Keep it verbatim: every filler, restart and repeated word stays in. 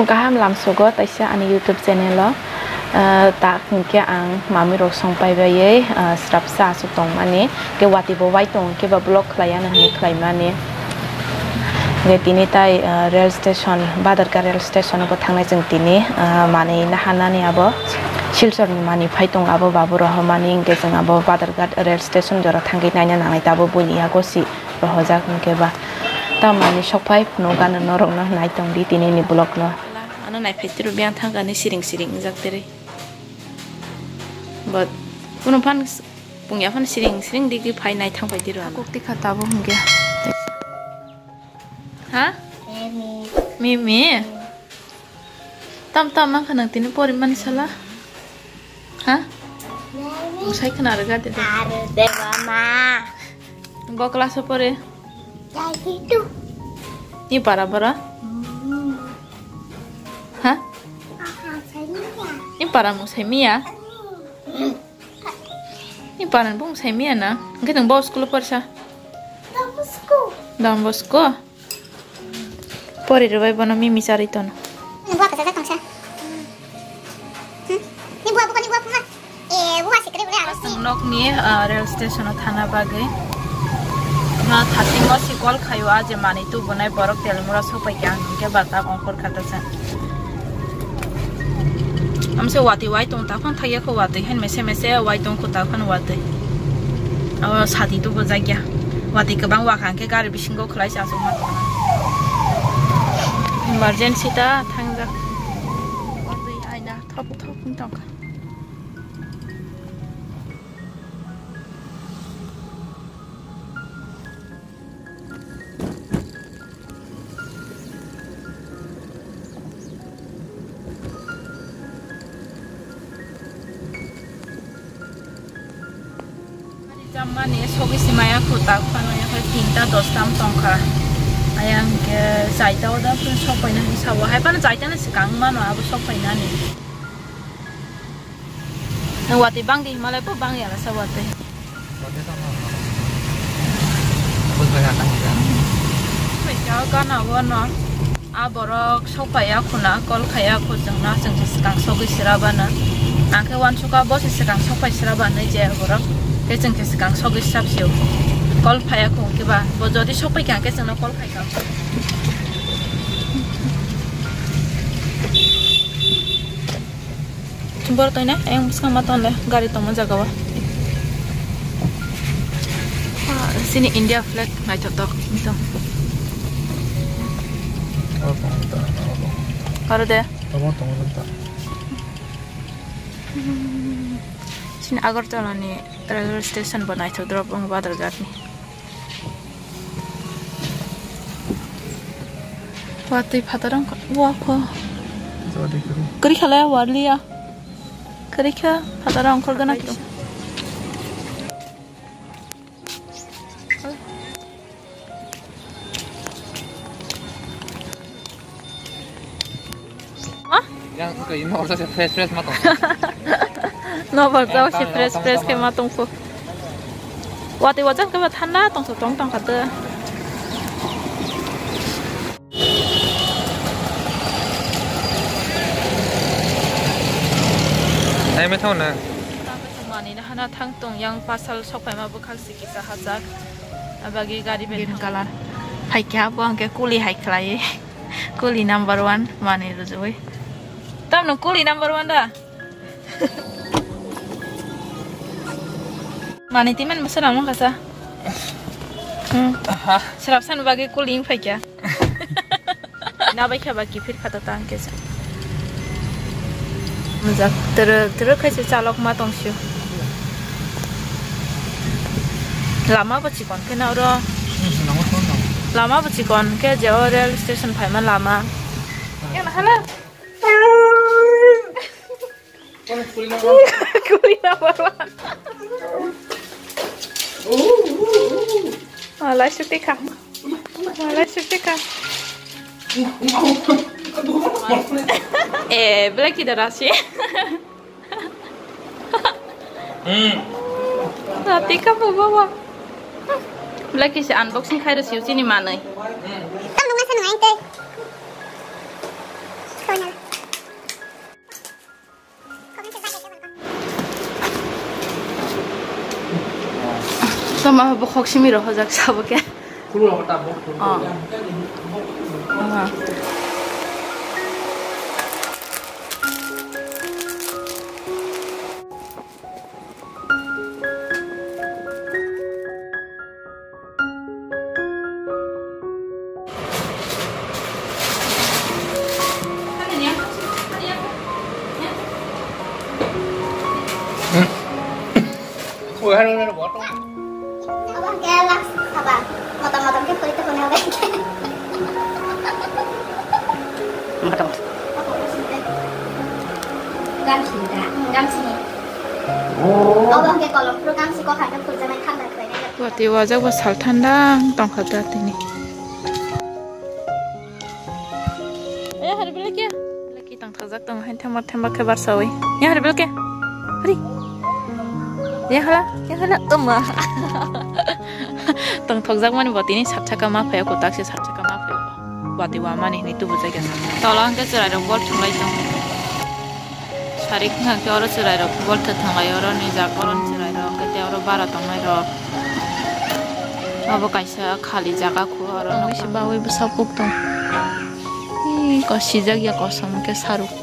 Kaham lamsogo taisa ani YouTube channel o, ah, tak hwnkhe ang mamwi rok song pai baiwi, ah, srapsa aswk tongmani, khe watwi bo wai tong khe ba vlog khlai ano hinwi khlaimani. Hwnkhe tini tai, ah, rail station, Badorghat rail station o bo thangnai chwng tini, ah, manwi naharnani abo Silchar ni manwi phai tong abo babu rohormani hwnkhe chwng abo Badorghat rail station jora thangwi naina nangnai tabo buini yago si. Rohorjak hwnkhe ba. Tamani sokphai phunukgano norokno nai tongdi tinini vlogno. Ano naiphai tiro biyang thangkani siring siring wngjak tiri. But kuno phan s-, pungya phan siring siring digi phai nai thangphai tiro ano. Kok tikha tabuk hwnkhe. Ha? Mimi. Mimi? Tam tam wngkha nang tini porimani sala? Ha? Mimi. Musai khna rwga de. Aro deba ma. Bo class o pore? Jai tu. Ni para bora? Hmm. Ha? Aha, saya. Ni para musai miya? Hmm. Ni paran bung sai miya na? Hwnkhe nwng bo school o porsa? Don Bosco. Don Bosco? Pori rwbai bono mimi charwi tono. Ni bua kwchajak tongsa. Hmm? Ni bua buka, ni bua phuma. E, bua sikre bole aro si. Nokni, ah, rail station o thana bagwi. Ma thasing o si call khaio, a je manwi tubunai borok Telimura sopai khe ang hwnkhe bata kongkhor kha ta sa. Amse watwi wai tong ta phang thakya kho watwi hen mese mese wai tong kho ta phang watwi. Abo sati tubu jakya. Watwi kwbang wakha hwnkhe gari bisingo khwlai se achukma tong. Emergency ta thangjak. Watwi aina thop thop wng tongkha. Chammani sogwi se maya kho tak phano, yakhai tinta dos tam tongkha. Ayang ke chaita o da phun sok paina hinwi sabo. Hai phano chaita ni swkang mano abo sok painani. Nang watwi bang di himalai bo bang ya lasa watwi. Watwi tamo. Aboni bai hakha hwnkha. Bai kha gana o no. A borok sok paiya khuna, call khaiya khu chwngno, chwng se swkang sogwi sra bana. Ang khe uansukha bo se swkang sok pai sra bana je borok. Khe chwng se swkang sogwi srap sio. Call phaiya khu hwnkhe ba. Bo jodi sok pai kha hwnkhe chwngno call khai kha. Borok toina, ayang bwskang ma tonle, gari tongma jaga o. Ah, sini India flag naithotok, ito. Aro de. Sini Agartala ni railway station bo naithok drop wng Badorghat ni. Watwi phataro wngkha, wa kho. Kwrwi khala warliya. Kwrwi kha phataro wngkhorgwna. Ha? Yang kay no sa fresh fresh ma tong. No ba sa fresh fresh kay ma tong po. Watwi wajan kay thanda tong so tong tong kata. Ai me thong na. Mani na hana thang tong yang pasal sok pai ma bwkhak si kisa hajak. Abagi gari ben green color. Hai kya bo ang ke kuli hai khlai. Kuli number one mani rujui. Tam no kuli number one da. Mani timan masa namun kasa. Hmm. Aha. Serap san bagi kuli ing phai kya. Na bai kha ba kiphir kha ta tang khe. Mujak tero tero khai se chalok ma tong sio. Lama bo chikon khe na oro. Lama bo chikon khe je o rail station phaima lama. Yang na hala. Kuli number one. Oh, lai suti kha. Lai suti kha. Eh, belai kida rasi. Hmm. Rati kha bo baba. Belai kisa unboxing khai rasi chini manai. Hmm. Tam nung masa nung ainte. Toma bo khok simi rohojak sabo khe. Kulo ta bo. Oh. Aha. Abang kaya lang saba. Mata-mata ke pwede ko na. Mata-mata. Gamsi da, gamsi ni. Abang ke kolom pro gamsi ko khata purjana khanda khwene. Wati wajak bo sal thandang tongkha da tini. Eh, hari belai kya? Belai ki tang thajak tong hai thema thema khe barsawi. Ya hari belai kya? Hari. Ya hala, ya hala, toma. Tong thokjak mani bo tini sat saka ma phai ko tak se sat saka ma phai. Wati wa mani ni tu bujai kya. Tola hangke chwrai rok bol thunglai tong. Sarik hwnkhe oro chwrairok bol thwthwnglai, oro nijak, oro chwrairok, hwnkhe tei oro bara tongnairok. Obo kaisa khali jaga khu oro. Tongwi se bagwi bwsa puk tong. Ih, ko sijak ya kosom khe saruk.